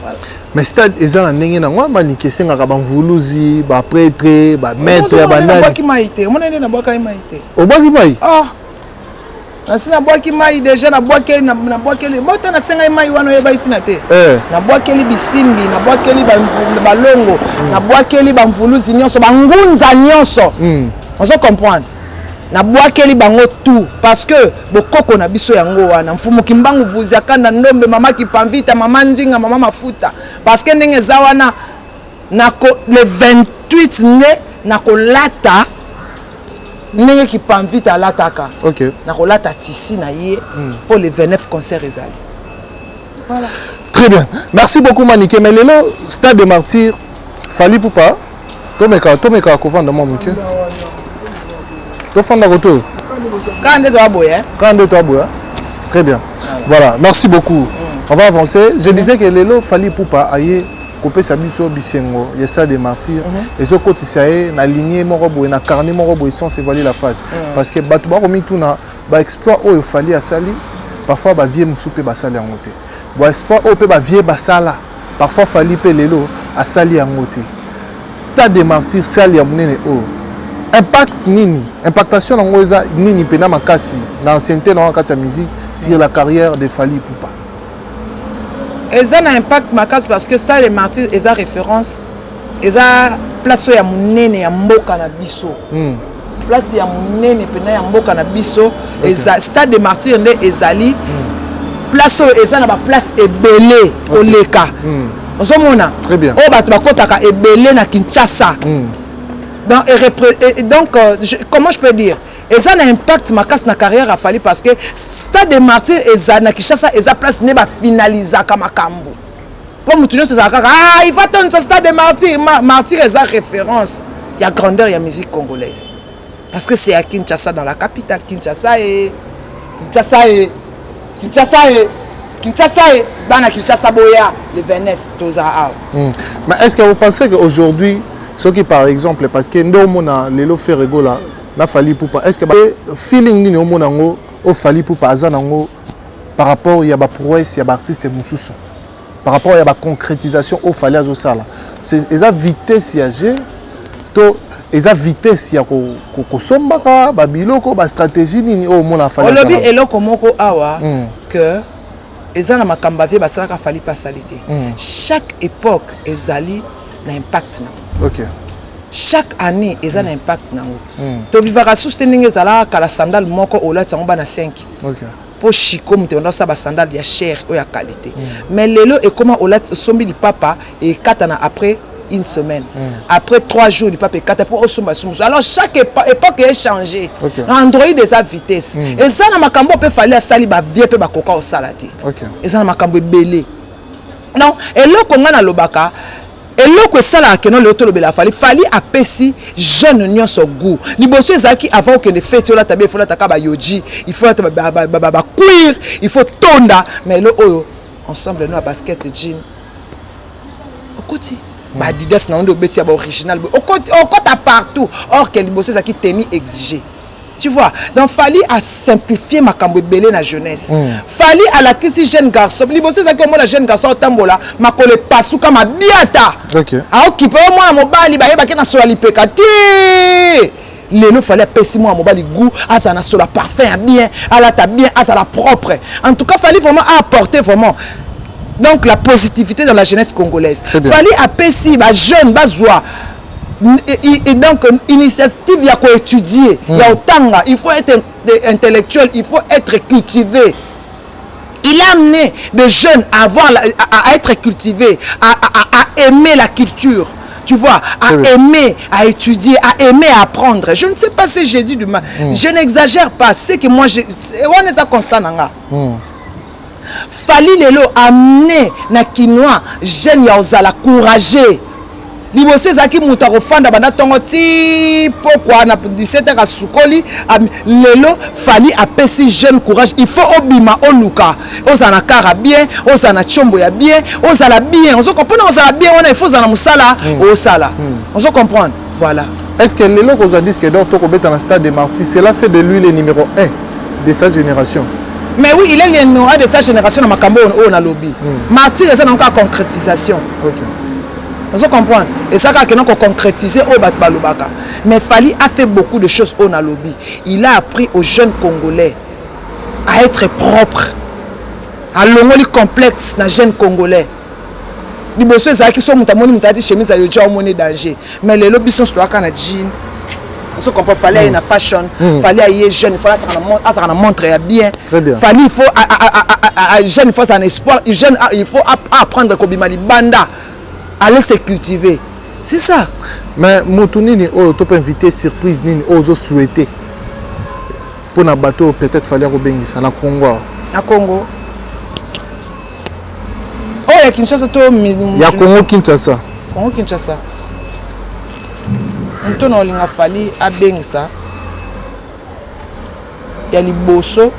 Voilà. Mais stade eza na ndenge nango, Manike, esengaka bamvuluzi, baprêtre, bamaître ya banani. Nabwaki mai te, omona nde nabwakaki mai te. Obwaki mai? Ah, nasi nabwaki mai déjà, nabwakeli, nabwakeli bota, nasengai mai wana, oyeba ntina te. Nabwakeli bisimbi, nabwakeli balongo, nabwakeli bamvuluzi nyonso, bangunza nyonso, ozo comprendre? Nabwakeli bango tout, parce que bokoko na biso yango wana. Mfumu Kimbangu, Vuzi Akanda, Ndombe, mama Kipamvita, mama Nzinga, mama Mafuta. Parce que ndenge eza wana, nako le 28 nde nakolata ndenge Kipamvita alataka. Nakolata tisi na ye mpo le 29 concert ezali. Voilà. Très bien, merci beaucoup Manike. Mais lelo stade de Martyr, Fally Ipupa, tomeka, tomeka kovanda mwa moke, tofanda koto. Kaka nde toya boye. Kaka nde toya boye. Très bien, voilà, merci beaucoup. On va avancer. Je disais que lelo Fally Ipupa aye kopesa biso bisengo ya stade de Martyr. Ezokotisa ye na lignée moko boye, na carnet moko boye, sans évaluer la phase, parce que bato bakomituna baexploit oyo Fally asali, parfois bavieux mosusu mpe basali yango te. Baexploit oyo mpe bavieux basala, parfois Fally mpe lelo asali yango te. Stade de Martyr, salle ya monene oyo, impact nini, impactation nango eza nini mpena makasi na ancienneté nango na kati ya musique sur la carrière de Fally Ipupa? Eza na impact makasi, parce que stade de Martyr eza référence, eza place oyo ya monene ya mboka na biso. Place ya monene mpena ya mboka na biso eza stade de Martyr. Nde ezali place oyo eza na baplace ebele koleka. Ozomona oyo bato bakɔtaka ebele na Kinshasa. Donc, et donc comment je peux dire, eza na impact makasi na carrière ya Fally, parce que stade de Martyr eza na Kinshasa, eza place nde bafinalizaka makambo, mpo motu nyonso ezala kaka: ah, il va tondisa stade de Martyr. Martyr eza référence ya grandeur ya musique congolaise, parce que c'est à Kinshasa, dans la capitale Kinshasa. E Kinshasa, e Kinshasa, e Kinshasa, e bana Kinshasa, boya le 29, toza awa. Mais est-ce que vous pensez qu'aujourd'hui, ce qui par exemple, parce que nde omona lelo Ferre Gola na Fally Ipupa, est-ce que feeling nini omona yango o Fally Ipupa aza nango par rapport ya baprouesse ya baartiste mosusu, par rapport ya baconcrétisation oyo Fally azosala? Eza vitesse ya jeu to eza vitesse ya kosombaka babiloko, bastratégie nini oyo omona Fally? Olobi eloko moko awa que eza na makambo avieux basalaka, Fally mpe asali te. Chaque époque ezali na impact nango. Chaque année eza na impact nango. Tovivaka susu te ndenge ezalaka kala, sandale moko olati yango bana 5, mpo chiko moto ebanda osala basandale ya cher oyo ya qualité. Mais lelo ekóma olati, osombi lipapa, ekatana après une semaine, après 3 jours lipapa ekata, mpo osomba mosusu. Alors chaque époque echangé. Android eza vitesse. Eza na makambo mpe Fally asali, bavieux mpe bakoka osala te. Eza na makambo ebele. Donc eloko ngai nalobaka, eloko esalaka keno lelo tolobela Fally, Fally apesi jeune nyonso goût. Liboso ezalaki avant okende feti, olata be, il faut olataka bayoji, il faut olata bacuir, il faut tonda. Mais lelo oyo, ensemble no ya basket, jean. Okoti ba Adidas na yo nde obeti ya ba original boye, okoti, okota partout. Or que liboso ezalaki tenue exigée. Tu vois, donc Fally a simplifié makambo ebele na jeunesse. Fally alakisi jeune garçon, liboso ezalaki omona jeune garçon otambola makolo epasuka mabiata. Aokipe oyo mwana mobali bayebaki na sola lipeka te. Lelo Fally apesi mwana mobali goût, azala na sola parfum ya bien, alata bien, azala propre. En tout cas, Fally vraiment a apporté vraiment donc la positivité dans la jeunesse congolaise. Fally apesi ba jeune bazwa et donc initiative ya koétudier, ya kotanga. Il faut être intellectuel, il faut être cultivé. Il a amené des jeunes à avoir la, à être cultivés, à aimer la culture, tu vois, à aimer, à étudier, à aimer, à apprendre. Je ne sais pas si j'ai dit du mal. Je n'exagère pas. C'est que moi, on est à constat nanga. Fally lelo amené na Kinois, jeune ya ozala courageux. Liboso ezalaki moto akofanda banda ntongo ti pokwa na 17 heures asukoli. Lelo Fally apesi jeune courage. Il faut obima, oluka, ozala na kara bien, ozala na tiombo ya bien, ozala bien. Ozo comprendre? Ozala bien wana, il faut ozala na mosala, osala. Ozo comprendre? Voilà. Est-ce que lelo kozwa disque d'or to kobeta na stade des Martyrs, cela fait de lui le numéro 1 de sa génération? Mais oui, il est le numéro 1 de sa génération na makambo oyo nalobi. Martyr eza nango kaka concrétisation. Ozo comprendre? Eza kaka kena koconcrétiser oyo bato balobaka. Mais Fally a fait beaucoup de choses oyo nalobi. Il a appris aux jeunes Congolais à être propre, alongoli complexe na jeune Congolais. Liboso ezalaki so moto amoni moto alati chemise ya Yohji, omoni danger. Mais lelo biso nyonso toyaka na jean. Ozo comprendre? Fally aye na fashion. Fally aye jeune, Fally azalaka na montre ya bien. Très bien. Fally, il faut jeune, il faut azala na espoir. Jeune, il faut apprendre kobima libanda, aller se cultiver. C'est ça. Mais motu nini oyo to mpe invité surprise nini oyo ozosouhaite mpona bato oyo peut-être Fally akobengisa na Congo awa? Na Congo oyo ya Kinshasa to Ya Congo Kinshasa. Congo Kinshasa, moto na olinga Fally abengisa ya liboso,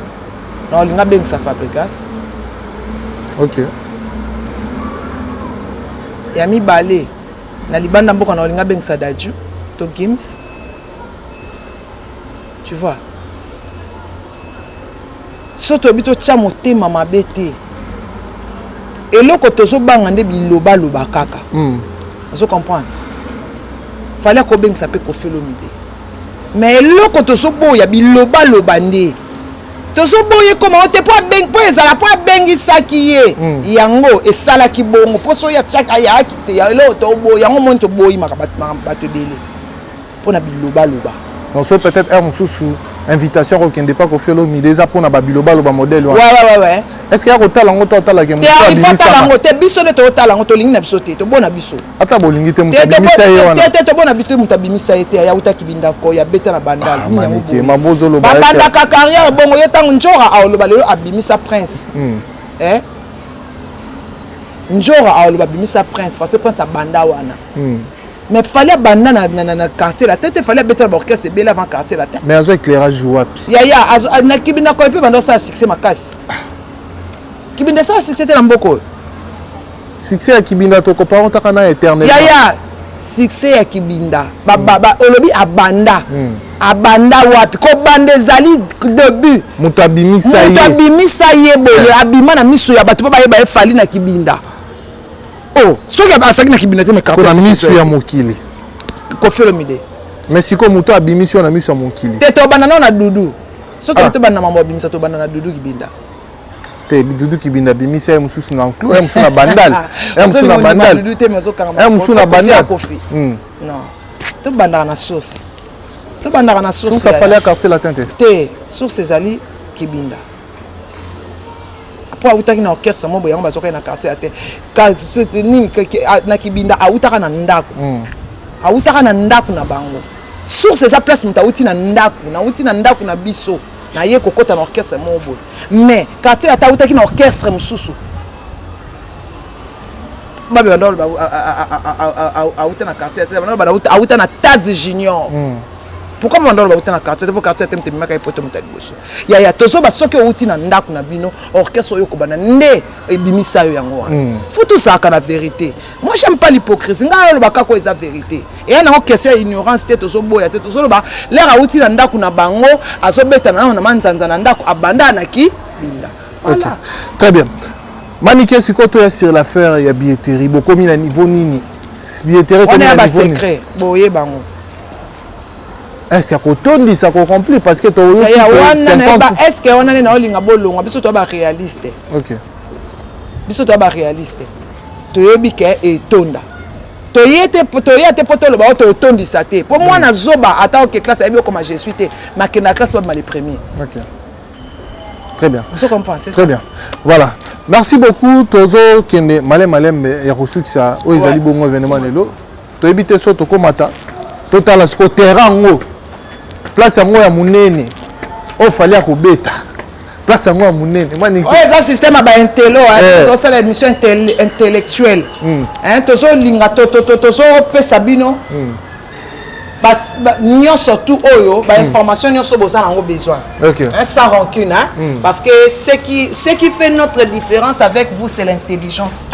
na olinga abengisa Fabregas. Ya mibale, na libanda mboka, na olinga abengisa Dadju to Gims, tu vois. So toyebi totya motema mabe te. Eloko tozobanga nde bilobaloba kaka. Ozo comprendre? Fally akobengisa mpe Koffi Olomide, mais eloko tozoboya, bilobaloba nde tozoboya. Ekoma o te mpo ezala mpo abengisaki ye. Yango esalaki bongo mpo soki ayaki te. Eloko toboya yango, moni toboyimaka bato ebele mpona bilobaloba. Donc so peut-être heure mosusu invitation akokende pa Koffi Olomide eza mpona babilobaloba modèle wana. Ouais. Est ce que ya kotala yango to atalaki? Te, il faut atala yango te. Biso nde totala yango, tolingi na biso te, tobona biso. Ata bolingi te, moto abimisa ye wana. Te, te, tobona biso te. Moto abimisa ye te, ayautaki bindako ya beta na Bandala. Mabozoloba. Babandaka carrière bongo. Ye ntango Njora aoloba lelo abimisa Prince, eh? Njora aoloba abimisa Prince parce que Prince abanda wana. Mais Fally abanda na Quartier Latin te. Fally abeta na baorchestre ebele avant Quartier Latin. Mais azwa éclairage wapi? Yaya, na Kibinda koy mpe banda osala succès makasi. Kibinda esala succès te na mboka oyo. Succès ya Kibinda tokompare otaka na éternel. Yaya, succès ya Kibinda, olobi abanda, abanda wapi? Kobanda ezali début. Moto abimisa ye. Moto abimisa ye boye, abima na miso ya bato mpo bayeba ye, Fally na Kibinda. Oh, soki azalaki na Kibinda te, mais na miso ya mokili. Koffi Olomide. Mais sikoyo moto abimisi yo na miso ya mokili. Te, tobanda nao na Dudu. Soki ah, tobanda mambo abimisa, tobanda na Dudu Kibinda. Te, Dudu Kibinda abimisa ye mosusu na enclos, ye mosusu na Bandal, ye mosusu na Bandal, ye mosusu na Bandal. Kofi, non, tobandaka na source, tobandaka na source. Source afali ya Quartier Latin te. Te, source ezali Kibinda po awutaki na orchestre mo boye, yango bazwaki na Quartier ya te nini na Kibinda. Awutaka na ndako, awutaka na ndako na bango. Source eza place moto awuti na ndako, nauti na ndako na biso, naye kokɔta na orchestre moko boye. Mais Quartier ata awutaki na orchestre mosusu, babe banda awuta na Quartier, awuta na Taz Junior. Pourquoi banda oloba auta na quartier te? Mpo quartier te moto ememaka ye poto moto ya liboso. Yaya, tozoba soki outi na ndako na bino, orchestre oyo okobanda nde ebimisa yo yango wana. Faut tozalaka na vérité. Moi, j'aime pas l'hypocrisie. Ngai oloba kaka oyo eza vérité. Eya nango question ya ignorance te, tozoboya te. Tozoloba lere awuti na ndako na bango, azobeta na na manzanza na ndako, abanda na kibinda. Voilà. Ok. Très bien. Manike, sikoyo toya sur l'affaire ya billetterie. Bokomi na niveau nini? Billetterie wana ekomi ya na niveau nini? Basecret boyeba yango. Est-ce ya kotondisa, koremplir? Parce que toyoki ya ke wana nayeba. 50 Est ce que wana nde naolinga bolongwa? Biso toya baréaliste. Biso toya baréaliste, toyebi ke etonda. Toye te, toya te mpo toloba oyo totondisa te, mpo mwana zoba ata oke classe ayebi okoma je suis te, makenda classe mpo abima le premier. Ok. Très bien. Ozo comprendre, c'est Très ça. bien. Voilà. Merci beaucoup. Tozo kende malem malem ya kosukisa oyo ezali bongo événement lelo. Toyebi te so tokomata totala siko terrain yango, place yango ya monene oyo Fally akobeta, place yango ya monene. Manike. Oyo eza système ya baintello. Tosala émission intellectuelle. Hein, tozolinga tozopesa bino nyonso tu oyo bainformation nyonso boza nango besoin. Hein, sans rancune, hein? Parce que ce qui fait notre différence avec vous, c'est l'intelligence.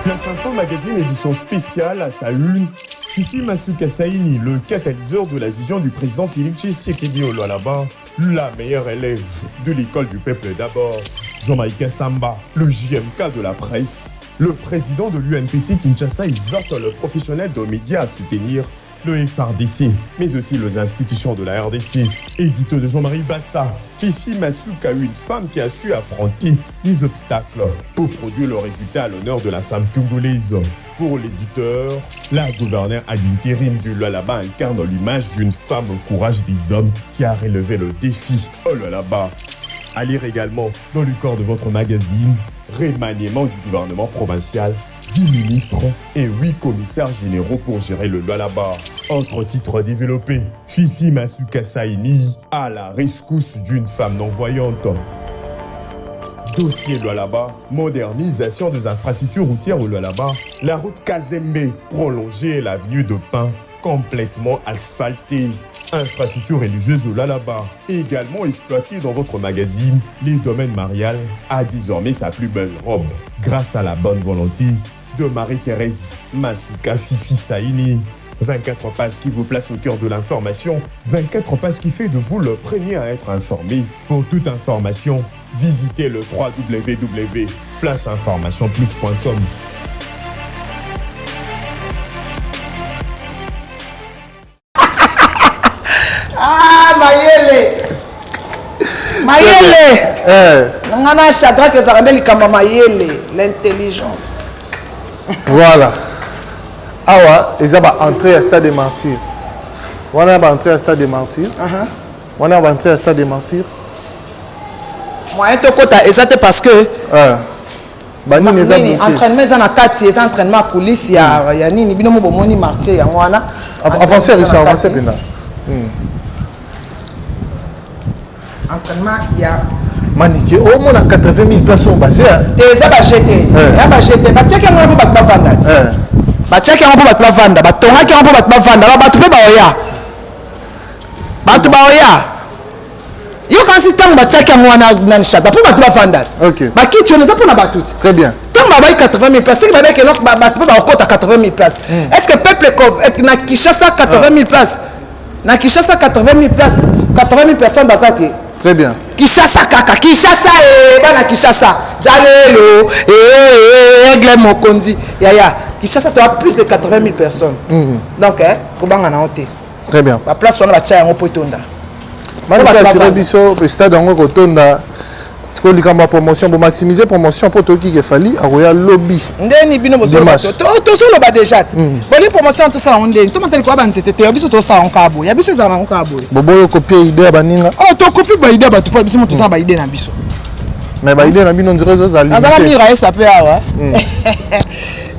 Flash Info Magazine édition spéciale à sa une. Fifi Masuka Saini, le catalyseur de la vision du président Félix Tshisekedi au Lualaba, la meilleure élève de l'école du peuple d'abord. Jean-Michel Samba, le JMK de la presse, le président de l'UNPC Kinshasa exhorte le professionnel de médias à soutenir le FARDC, mais aussi les institutions de la RDC. Édito de Jean-Marie Bassa, Fifi Masuka, une femme qui a su affronter les obstacles pour produire le résultat à l'honneur de la femme congolaise. Pour l'éditeur, la gouverneure ad intérim du Lualaba incarne l'image d'une femme au courage des hommes qui a relevé le défi au Lualaba. À lire également dans le corps de votre magazine, remaniement du gouvernement provincial, 10 ministres et 8 commissaires généraux pour gérer le Lualaba. Autre titre développé, Fifi Masuka Saini à la rescousse d'une femme non-voyante. Dossier Lualaba, modernisation des infrastructures routières au Lualaba, la route Kazembe prolongée, l'avenue de Pin complètement asphaltée. Infrastructure religieuse au Lualaba, également exploitée dans votre magazine, les domaines marial a désormais sa plus belle robe grâce à la bonne volonté de Marie-Thérèse Masuka Fifi Saini. 24 pages qui vous placent au cœur de l'information, 24 pages qui fait de vous le premier à être informé. Pour toute information, visitez le www.flashinformationplus.com. Ah, mayele, mayele nga na Shadrak ezalaka nde likambo ya mayele, l'intelligence. Voilà, awa eza baentrée ya stade de Martyr. Wana baentrée ya stade de Martyr, wana baentrée ya stade de Martyr. Moyen tokota eza te parce que Banini eza nini? Bloqué. Entraînement eza na kati, eza entraînement ya coulisse ya nini. Bino mo bomoni Martyr yango wana. Avancé, Richard, avancé mpenza. Entraînement ya Manike, omona 80 000 place oyo base. Te, eza baje te, eza baje te. Batiaki yango wana mpo bato bavanda ti, batiaki yango mpo bato bavanda, batongaki yango mpo bato bavanda. Bato mpe baoya, bato baoya. Yo kasi ntango batiaki yango wana nani chata mpo bato bavanda ti, bakiti wana eza mpona bato ti. Très bien. Ntango babai 80 000 place, soki babeki eloko, bato mpe bakokota 80 000 place. Est ce que peuple na Kinshasa, 80 000 place na Kinshasa, 80 000 place, 80 000 personnes baza te. Très bien. Kinshasa, kaka Kinshasa e, bana Kinshasa, jalelo e, aigle mokonzi yaya. Kinshasa toa plus de 80 000 personnes. Donc kobanga na yo te. Très bien. Baplace wana batia yango mpo etonda. Manike, asire biso stade yango ekotonda. Sikoyo likambo ya promotion, bomaximiser promotion mpo toyoki ke Fally akoya lobi. Ndeni bino tozoloba déjà ti boli promotion, tosala yango ndeni? Tomata likolo ya banzete te. Ya biso tosala yango kaka boye, ya biso ezala yango kaka boye. Boboyo kopie idée ya baninga. Oh, tokopi baidée ya bato mpo biso mo tosala baidée na biso. Mais baidée na bino nzela ezozala. Nazala mira esa mpe awa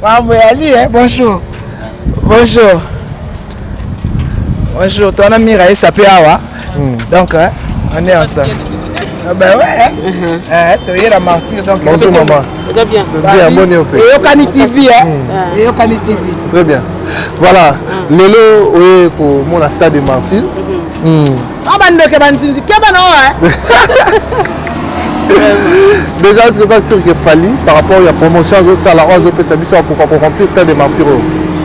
mambo yali. Bonjour, bonjour, bonjour. Towana mira esa mpe awa. Donc on est ensemble. Ah ben ouais, hein? Eh, toyela Martyr donc. Bonjour maman. Eza bien. Bien, bonne ope. Eyokani TV hein. Hmm. Eyokani TV. Très bien. Voilà, hmm. lelo oye ko mona stade de martyr. Hmm. Ah bandoke banzinzi keba na oyo. Déjà, est-ce que ça sûr que Fally par rapport à la promotion azosala oyo azopesa biso akoka ko remplir stade de martyr oyo?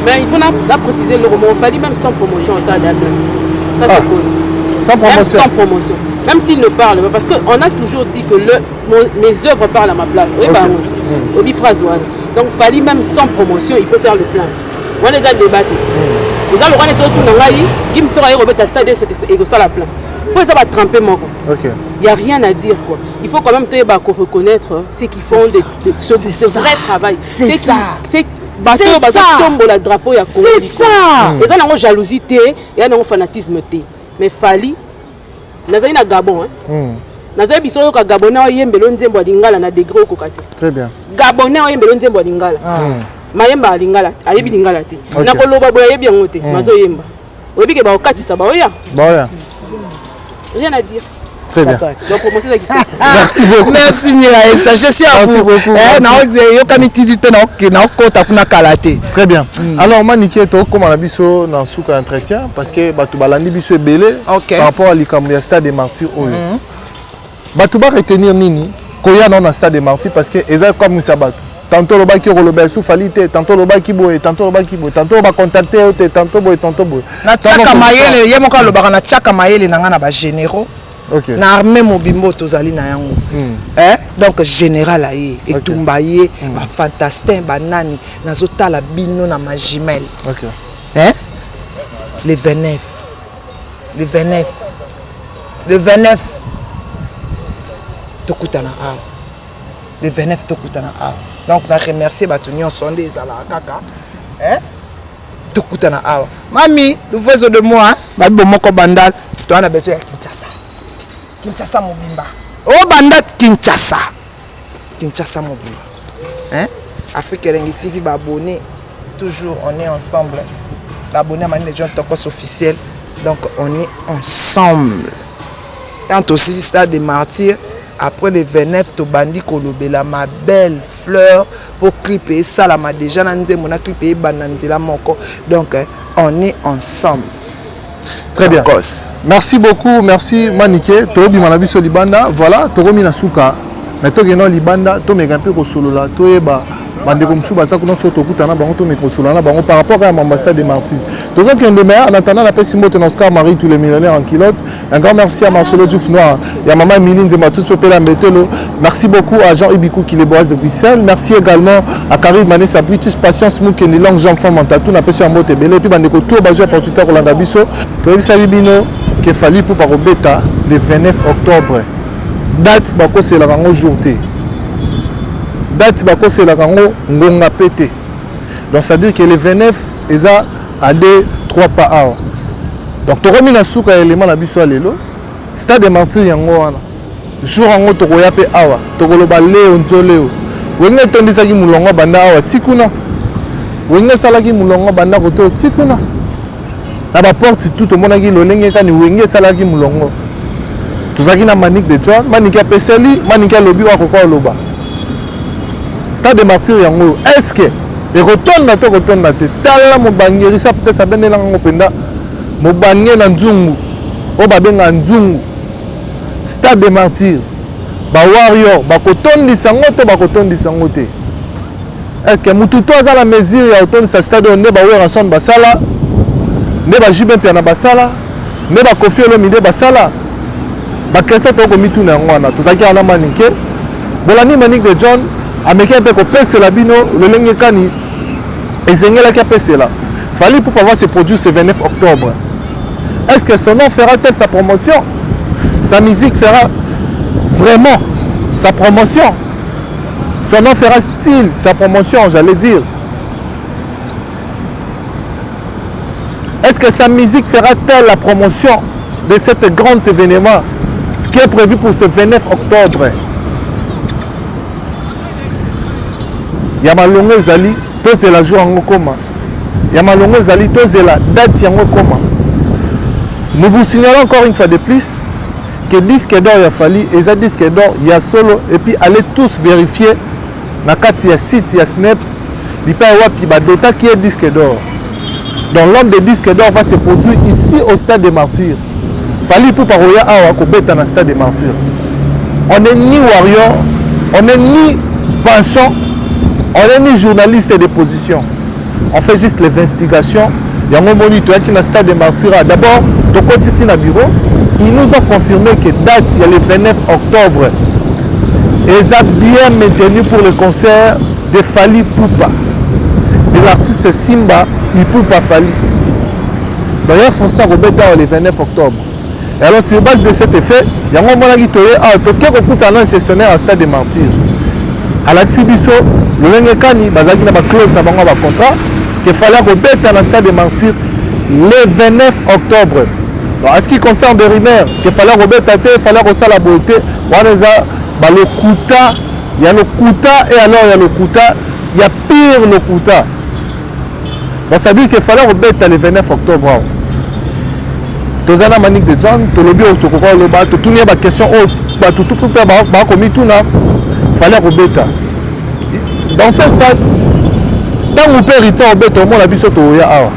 Mais il faut na, na préciser le mot Fally même sans promotion ça date. Ça c'est ah. cool. Sans promotion. Même sans promotion. Même s'il ne parle pas, parce qu'on a toujours dit que le, mon, mes œuvres parlent à ma place. Oui, bah, mm. Obi phrase wana. Donc Fally même sans promotion, il peut faire le plein. Wana eza débat te. Hmm. Eza lokola neti otuna ngai, Gims soki aye kobeta stade ekosala plein. Po eza ba trempe moko. Okay. Il n'y a rien à dire quoi. Il faut quand même toyeba ko reconnaître ceux qui font de, de, ce, ce vrai travail. C'est ça. C'est bato oyo bazotombola drapeau ya Congo. C'est ça. Eza nango jalousie te, eza nango fanatisme te. Mais Fally nazali na Gabon hein. Mm. Nazali biso oyoka Gabonais oyembelo nzembo ya lingala na degré okoka te. Très bien. Gabonais oyembelo nzembo ya lingala. Ah. Mm. Mayemba ya lingala, ayebi lingala te. Okay. Nakoloba boye ayebi yango te, mm. mazoyemba. Oyebi ke bakokatisa baoya. Baoya. Rien à dire. Très bien. Donc promotion eza kitoko. Merci beaucoup. Merci Miraesa, je suis à Merci vous. beaucoup. Eh, na yokani TV te na na okota kuna kala te. Très bien. Mm. Alors Manike tokoma na biso na suka ya entretien parce que bato balandi biso ebele okay. par rapport à likambo ya stade des martyrs oyo. Mm. Bato ba retenir nini koya na na stade des martyrs parce que eza kamwisa bato. Tantôt olobaki okoloba esu Fally te, tantôt olobaki boye, tantôt olobaki boye, tantôt ba contacter yo te, tantôt boye, tantôt boye. Natiaka mayele, ye moko alobaka natiaka mayele na nga na ba généraux. Okay. Na armée mobimbo tozali na yango. Mm. Eh? Donc général aye, etumba ye, mm. ba fantastin, ba nani, nazotala bino na ma jumelle. Okay. Eh? Le 29. Le 29. Le 29. Tokutana awa. Le 29 tokutana awa. Donc na remercier bato nyonso nde ezalaka kaka. Eh? Tokutana awa. Mami, luvezo de moi, babi bomoko bandal, toa na besoin ya Kinshasa. Kinshasa mobimba. O banda Kinshasa. Kinshasa mobimba. Hein? Afrique Elengi TV ba abonné toujours on est ensemble. Ba abonné à Manine John Tokos officiel. Donc on est ensemble. Tant aussi stade des martyrs après le 29 tobandi kolobela ma belle fleur pour clip esalama déjà na nzembo na clip ebanda nzela moko. Donc on est ensemble. Très bien. Merci beaucoup, merci Manike. Tobi mana biso libanda, voilà, tokomi na suka. Mais tokenda libanda, tomeka mpe kosolola, toyeba bandeko mosusu baza kuna soki tokutana bango tomeka kosolola na bango par rapport à ambassade de Martyrs. Tozokende mais en attendant napesi mbote na Oscar Marie tous les millionnaires en culotte. Un grand merci à Marcelo Diouf Noir et à Maman Emilie Nzemba tous Pepela Mbetelo. Merci beaucoup à Jean Ibikou qui les boise de Bruxelles. Merci également à Karim Manessa British Patience Mukendi Long Jean Femme Mantatou napesi ya mbote ebele. Et puis bandeko tour bazwi opportunité kolanda biso. Toyebisaki bino ke Fally Ipupa kobeta le 29 octobre. Date bakoselaka yango jour te. Date bakoselaka yango ngonga pe te. Donc c'est à dire que le 29 eza à 2 3 pas awa. Donc tokomi na suka ya élément na biso ya lelo. Stade des Martyrs yango wana. Jour yango tokoya pe awa, tokoloba leo nzo leo. Wenge etondisaki mulongo banda awa ti kuna. Wenge esalaki mulongo banda koto ti kuna. Na ba porte tout tomonaki lolenge kani Wenge esalaki mulongo. Tozalaki na Manick de John, Manick apeseli, Manick alobi oyo akoka koloba. Stade des Martyrs yango est-ce que ekotonda to ekotonda te? Tala mobange Richard peut-être abendelanga yango mpenza mobange na nzungu oyo babengaka nzungu. Stade des Martyrs ba warrior bakotondisa yango to bakotondisa yango te? Est-ce que mutu to aza na mesure ya kotondisa stade oyo nde ba Werrason basala, nde ba JB Mpiana basala, nde ba Koffi Olomide basala? Ba question tokoki komituna yango wana. Tozalaki awa na Manike. Bolandi Manick de John ameki mpe kopesela bino lolenge kani ezengelaki apesela. Fally Ipupa va se produire ce 29 octobre. Est-ce que son nom fera-t-elle sa promotion? Sa musique fera vraiment sa promotion? Son nom fera style sa promotion, j'allais dire. Est-ce que sa musique fera-t-elle la promotion de cet grand événement qui est prévu pour ce 29 octobre? Ya malongo ezali tozela jour yango koma. Ya malongo ezali tozela date yango koma. Nous vous signalons encore une fois de plus que disque d'or ya Fally eza disque d'or ya solo et puis allez tous vérifier na kati ya site ya SNEP bipai wapi badotaki ye disque d'or. Donc l'homme de disque d'or va se produire ici au stade des Martyrs. Fally Ipupa akoya awa kobeta na stade des Martyrs. On n'est ni warrior, on n'est ni penchant, on n'est ni journaliste de position. On fait juste l'investigation. Yango moni toyaki na stade des Martyrs. D'abord, tokoti ti na bureau, ils nous ont confirmé que date ya le 29 octobre eza bien maintenu pour le concert de Fally Ipupa, de l'artiste Simba Ipupa Fally. D'ailleurs, Faustin akobeta awa le 29 octobre. Et alors, sur base de cet effet, yango omonaki toye awa toke kokutana na gestionnaire ya stade des Martyrs. Alakisi biso lolenge kani bazalaki na ba clause na bango ya ba contrat que Fally akobeta na stade des Martyrs le 29 octobre. Donc, en ce qui concerne des rumeurs que Fally akobeta te, Fally akosala boye te, wana eza balokuta ya lokuta et alors ya lokuta ya pire lokuta. Donc ça dit que fallait kobeta le 29 octobre awa. Toza na Manick de John, tolobi oyo tokoka koloba, totuni ye ba question oyo bato tupu mpe bakomituna, fallait kobeta. Dans ce stade, ntango mpe Rita obeta omona biso toya awa.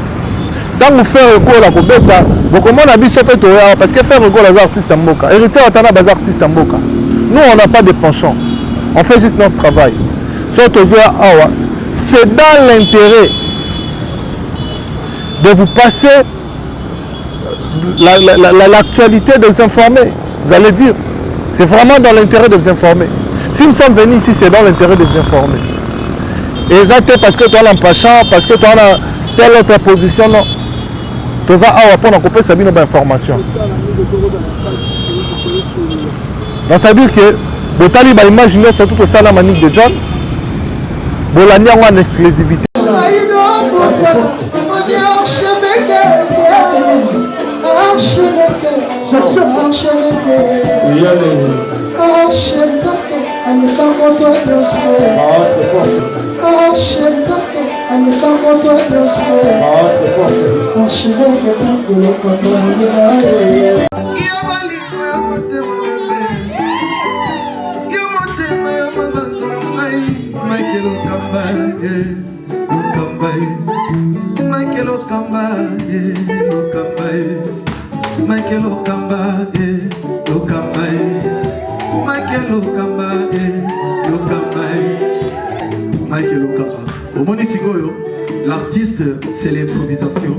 Ntango Ferre Gola kobeta, bokomona biso mpe toya awa parce que Ferre Gola aza artiste ya mboka. Héritier Watanabe aza artiste ya mboka. Nous on n'a pas de penchant. On fait juste notre travail. So tozoya awa, c'est dans l'intérêt de vous passer l'actualité, de vous informer. Vous allez dire, c'est vraiment dans l'intérêt de vous informer. Si nous sommes venus ici, c'est dans l'intérêt de vous informer. Et ça, parce que toi, l'empachant, parce que toi, la telle autre position, non. Toza awa mpona kopesa bino ba information. Donc ça veut dire que botali ba image nyonso surtout tosala Manick de John, bolandi yango en exclusivité. Omoni sikoyo, l'artiste c'est l'improvisation.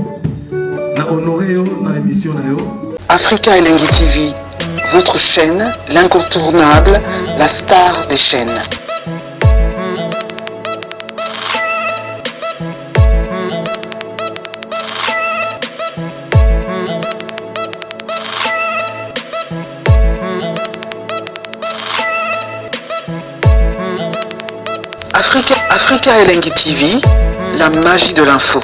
Na honoré yo na émission na yo. Africa Elengi TV, votre chaîne, l'incontournable, la star des chaînes. Africa, Africa Elengi TV, la magie de l'info.